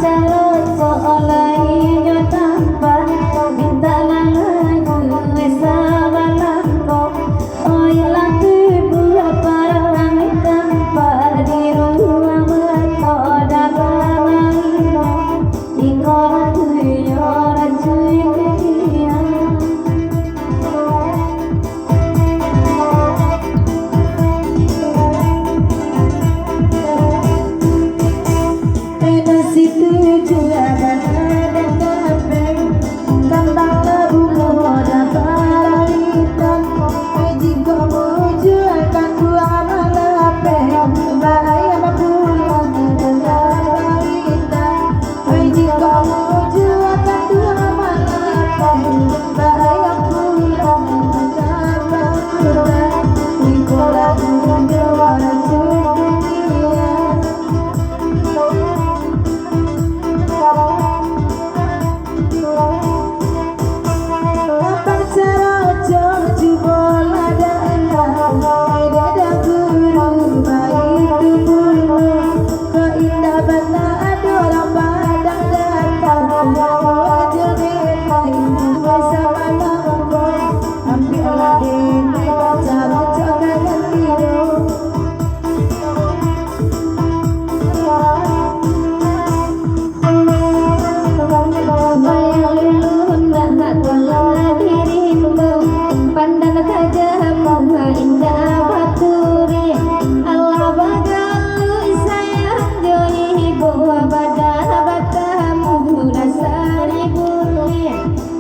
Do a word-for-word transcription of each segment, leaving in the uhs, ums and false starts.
Tarocok lai nyo tampan, mintak nan lagu sabalangko. Oi, lah tibo parang tampak di ruang mato dalam air. Iko lagu nyo racun dunia.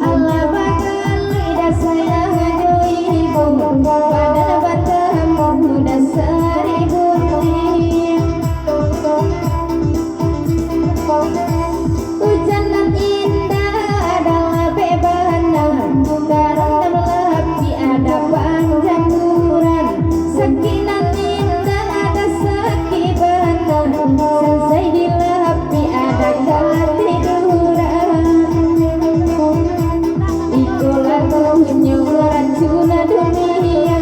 Alah bagaluik dasar jo ibu, badan batamu dasar ibu. Ujan nan indah adalah bebana, karang nan lapik ada panjang uran. Sakik nan indah ada sakik bana, sansai dilapik ada katiduran. Iko lagunyo racun dunia.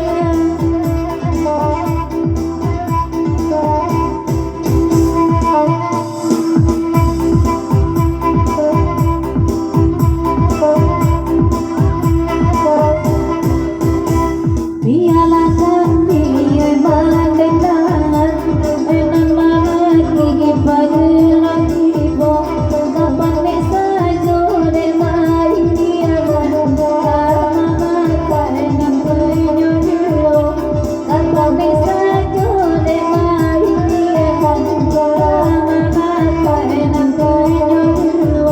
Bialah kami mandengar, nan malaki pagerak tibo, kapan dek sajo dek main diaman, karena makan nan punyo juo, kapan dek sajo dek main diaman, karena makan nan punyo juo.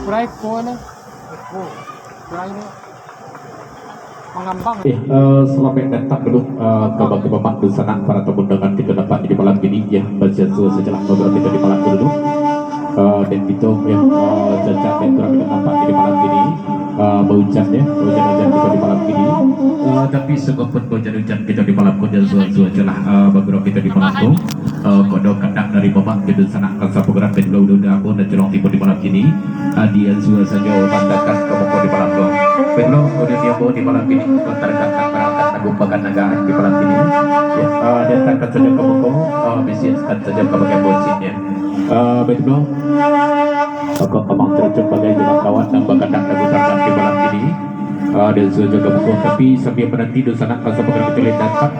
Prai ko ni. Prai ni. Mangambang. Eh, eh, salamaik datang dulu, eh, ka bagi mamak dunsanak, para tamu undangan kito dapek di malam kini, ya, basiaso sajalah babuliah kito di malam ko dulu. Eh, dan kito, ya, eh, cacak dan kurang kito dapek di malam kini, eh, baujan, ya, baujan-ujan kito di malam kini. Eh, tapi sungguahpun baujan-ujan kito di malam ko, jan suah-suah sajalah, eh, babuliah kito di malam ko. Eh, kok ado kandak dari mamak kito dunsanak, ka sapuguran kedua ulu dabo nan curang tibo di malam kini. Adi Azua sajo mandakan ka muko di malam ko. Baiklah, kemudian di ambo di malam kini, mantarangkan barangkat lagu paganagaan di malam kini. Ya, ah, diantarkan sajo ka muko, ah, bisiakan sajo ka bagian bosinnya. Ah, baiklah. Bapak Amang Terucuk bagai jalan kawan nan bakandak lagu paganagaan di malam kini. Ah, dan sajo ka muko, tapi sambia mananti dunsanak ka sapuguran kito lai datang.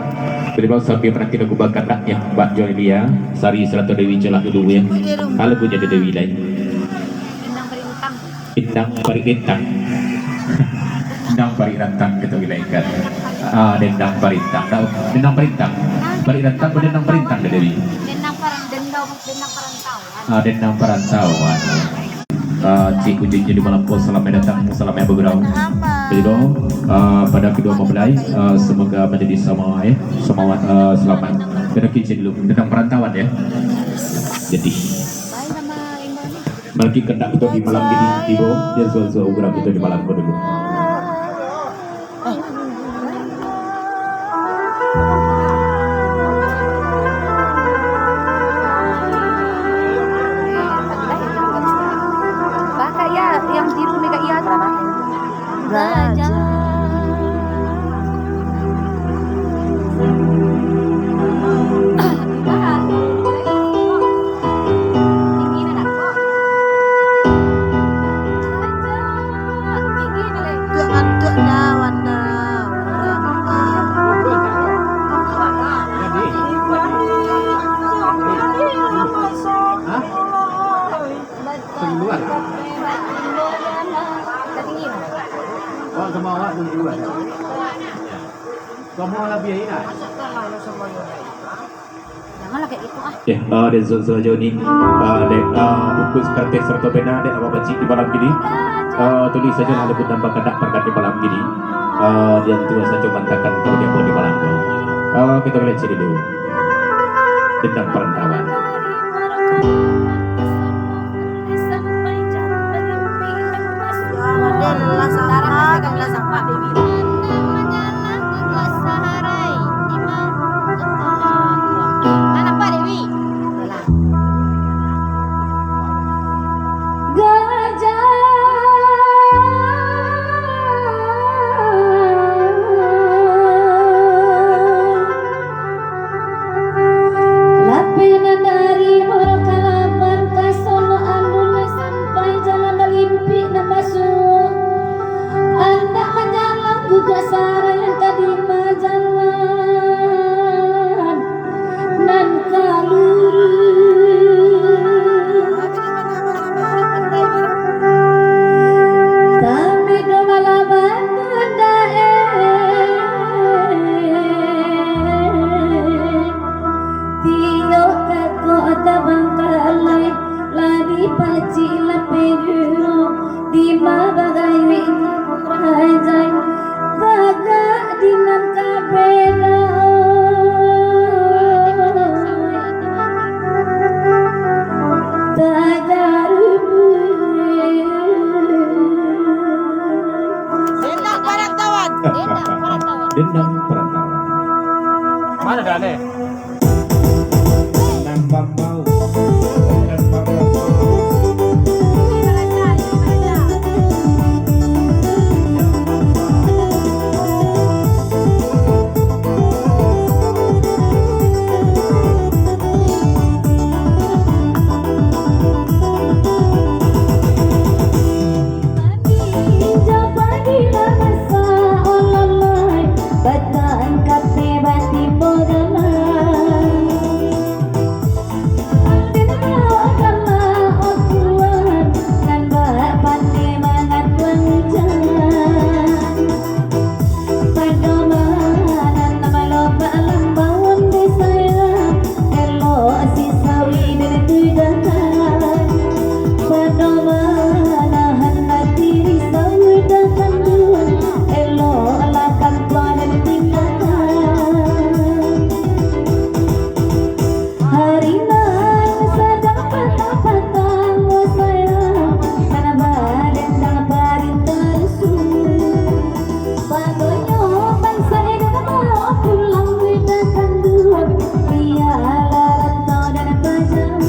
Baiklah, sambia mananti lagu bakandaknya, Mbak Joelia, Sari Serato Dewi, jelah dulu ya. Halo, punya Dewi lai. Endang Parik Rintang. Endang Parik Rintang. Endang Parik Rantang kita wilayahkan. Ah, Dendang Parintang. Tahu? Dendang Parintang. Parik Rantang atau Dendang Parintang, Dewi? Dendang Parang-, Dendang, Dendang Parantauan. Ah, Dendang Parantauan. Ah, Cik Ucuy di malam ko, salamaik datang, salamaik bagurau. Jadi, ah, pada kedua mempelai, ah, semoga menjadi sama, eh, sama, ah, selamat. Kita kicin dulu tentang perantauan, ya. Jadi, bagi kendak kita di malam ini, tibo, dia suatu ugrah kita di malam kedua. Kakak, ya, yang biru ni, Kak, ya, tu. Gajah. Jangan dek lawan dah. Hah? Sing dua lah. Awak sama awak sing dua. Sama lah biaya lah. Janganlah kayak gitu, ah. Ya, eh, dan se-, selanjutnya ni, eh, dek, eh, bungkus kertas serta pena, dek, awak pacik di malam kini. Eh, tulis sajo lah lembut dan bakandak di malam kini. Eh, dian tuan sajo mantakan kalau dia buat di malam tu. Eh, kita lihat sini dulu. Tentang perantauan. Lapeh nan dari Muaro Kalaban ka Solok Alun, sampai jalan Balimpik nan masuak. Andak manjalan Gugasarang ka Dima jalan nan ka luruih. Tapi do malah bantuan dae. Tiok ka kota Bangkalai, lah dipacik lapeh dulu, Dima bagayuik bajai. Tagak di nan ka beda. Tagak rubuih. Dendang parantauan. Dendang parantauan. Dendang parantauan. Mana dah, Nek? Nan bambau. Nan bambau. Inja padi lah masak, oh lalai, batang kape batimbo damai. Ambilah galak, oh Tuan, nan bak pandai mangatuang ujan. Padoman nan balopak lambauan di sayang, elok si sawi den tudakan. Padoman nahan ati di sawi den tanduan, eloklah kampuang den tinggakan. Hari nan sadang patang-patang, oh sayang, nan badendang parintah rusuh. Bagonyo bansa indak bawa pulang, indak kanduang, bialah rantau dan bajauah.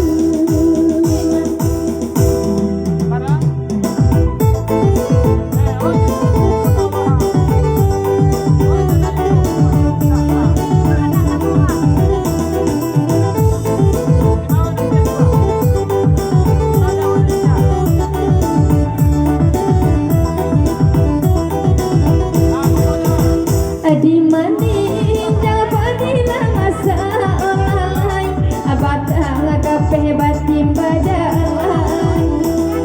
Adi manih, jangan padilah masalah. Batang kapeh batimba jalan.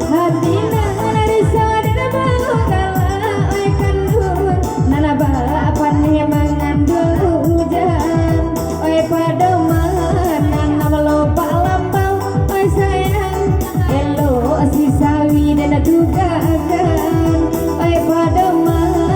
Hati nan risau dan baluh galak, oi kanduang, nan bak paneh manganduang ujan. Oi padoman nan balopak lambauan, oi sayang, elok si sawi den tugakan. Oi padoman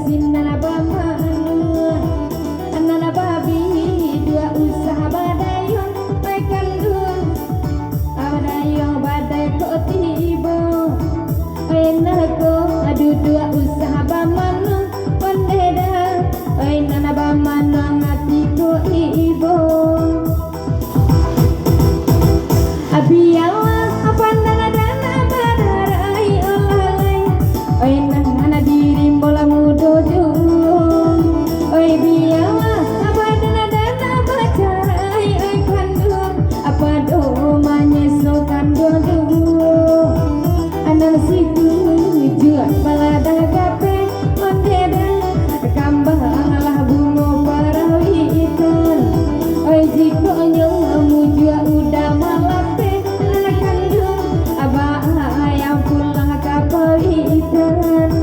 Sinan bamanuang, nan babi duo usah badayuang, oi kanduang, badayuang badai ko tibo. Oi nah ko, duduak usah bamanuang, ondeh dah, oi nan bamanuang ati ko ibo. Bialah pandang danak badarai, olah lai. Oi nah, anak diri bola mudo juo. Oi bialah badan danak bacarai, oi kanduang, pado manyeso kanduang juo. Anak situ juo baladah gape, ondeh dah. Kambang lah bungo parawitan. Oi, jikok nyo mujua udah malapeh, lah kanduang abah ayam pulang ka pawitan.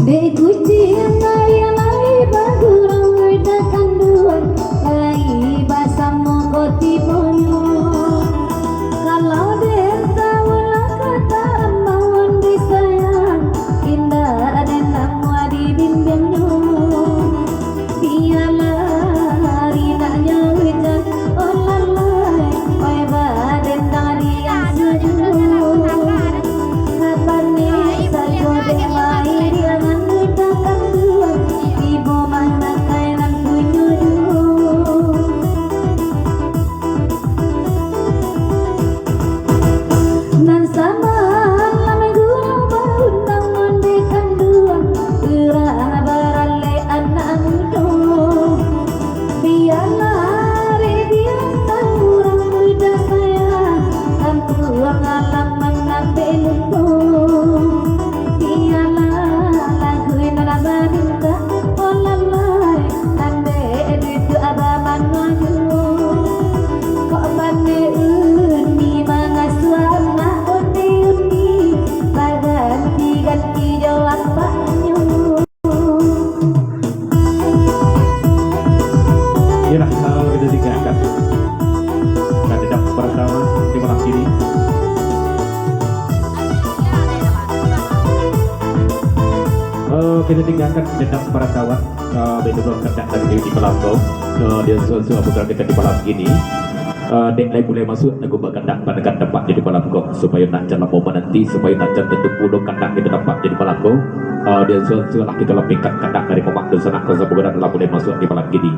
Dek kuciang aia lai bagurang, udah kanduang lai basamo ko tibonyo. Kalau den tahu lah kata ambo, ondeh sayang, indak den namuah di bimbiangnyo. Bialah rinaknyo ujan, oh lalai, oi badendang riang sajo. Kapan ni sajo dek lai di angan udah kanduang, ibo manakai nan punyo juo. Nan samalam gulo baundang, ondeh kanduang, urang baralek anak mudo. Bialah dek diantah urang mudo sayang, kampuang alam mangambek lupo. Bialah lagu nan bamintak, oh lalai, andek duduak bamanuang juo. Kok pandai uni mangasuah anak, uni-uni baganti-ganti jo apaknyo. Iyolah, kalau kita tinggalkan, nah, dendang pertama di malam ini. Eh, kita tinggalkan dendang pertama. Ah, baitu pulo kandak dari di malam ko. Ah, di suatu-suatu acara kita di malam kini. Ah, dek lai mulai masuak lagu bakandak panakan tampaknyo di malam ko, supayo nak jan lamo mananti, supayo nak jan tantu pulo kandak kita tampaknyo di malam ko. Ah, di suatu-suatu lah kita lampaikan kandak dari mamak dunsanak ka sabugaran lah mulai masuak di malam kini.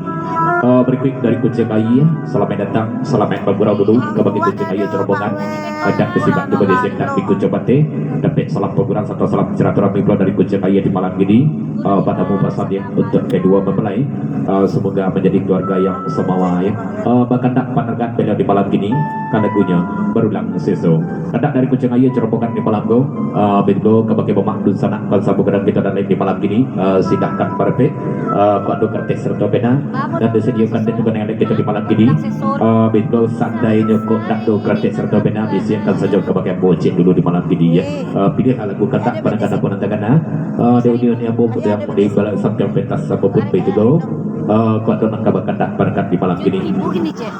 Ah, berikut dari Kuciang Aia, salamaik datang, salamaik bagurau dulu kabake Kuciang Aia Cerombongan. Kandak disimak tu bagi siap di Kuciang Bateh, dapek salam paguran sarto salam silaturahmi pulo dari Kuciang Aia di malam kini. Ah, batamu pasan ya. Untuk kedua mempelai, eh, semoga menjadi keluarga yang samawa, ya. Eh, bakandak panargaan baliau di malam kini, ka lagunyo Barulang Seso. Kandak dari Kuciang Aia Cerombongan di malam ko, eh, baitu kabake mamak dunsanak ka sabugaran kita nan lain di malam kini, eh, silahkan barapek, eh, kok ado karateh sarato pena, nan disadiakan dek tunangan kita di malam kini. Eh, baitu sandainyo kok ndak ado karateh sarato pena, bisiakan sajo kabake ambo ciek dulu di malam kini, ya. Eh, piliahlah lagu kandak panargaan apo nan takana. Ah, di audio ni ambo mudah di balai sampiang pentas ambo pun baitu tu. Ah, kuat tu nan ka bakandak panargaan di malam kini.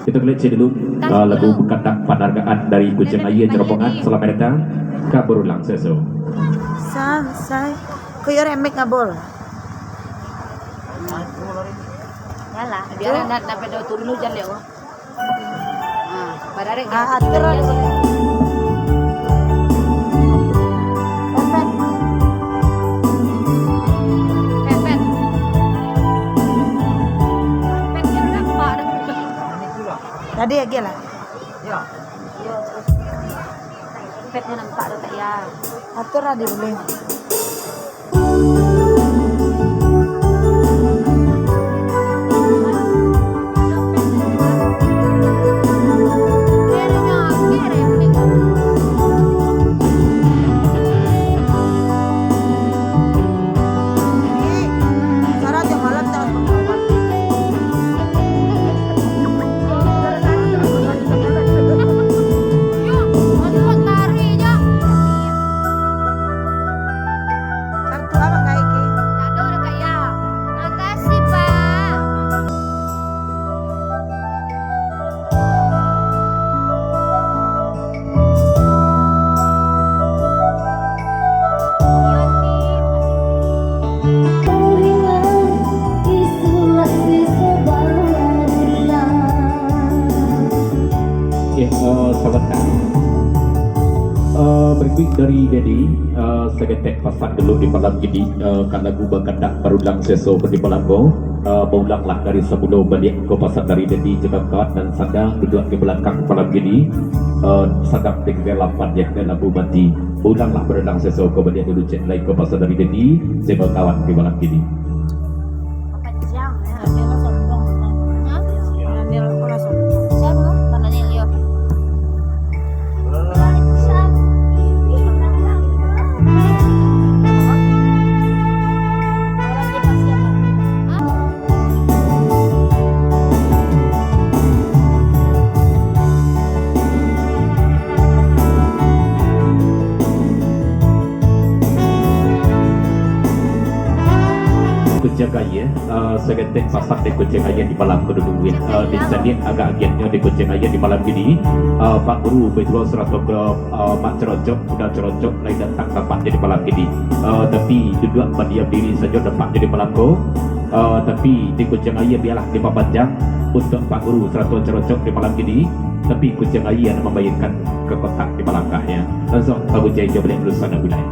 Kita klik cek dulu, ah, lagu bakandak panargaan dari Kuciang Aia Cerombongan. Salamaik datang ka Barulang Seso. Sansai. Ko yo remake ngabol. Yalah, biar nak, nak pedo turun hujan deh, oh. Ah, bararek. Ah, atur lah. Pepet. Pepet. Pepet dia nampak dah. Tadi lagi lah. Pepet dia nampak dah, tak ya. Atur lah dia boleh. Jadi, eh, saketek pasan dulu di malam kini, eh, ka lagu bakandak barulang seso di malam ko. Eh, baulanglah dari samulo baliak ko pasan dari Dedi, jika kawan nan sadang duduak di balakang malam kini, eh, sadang di kegelapan yang dalam mati. Baulanglah barulang seso ko baliak dulu cek lai ko pasan dari Dedi, jika kawan di malam kini. Panjang, ya. Dia lah sombong. Hah? Dia lah sombong. Siapa? Mana ni, Leo? Kuciang Aia, eh, saketek pasan di Kuciang Aia di malam ko dulu, eh, di sadiak agak agiannyo di Kuciang Aia di malam kini, eh, Pak Guru Petrus sarato ka, eh, Mak Cerocok, Uda Cerocok, lai datang dapek di malam kini. Eh, tapi duduak badiam diri sajo dapek di malam ko. Eh, tapi di Kuciang Aia bialah dipapanjang untuak Pak Guru sarato Cerocok di malam kini. Tapi Kuciang Aia nan mambayangkan ka kotak di balakang, ya. Langsuang Pak Guru Jai jo baliak dulu sana gulai.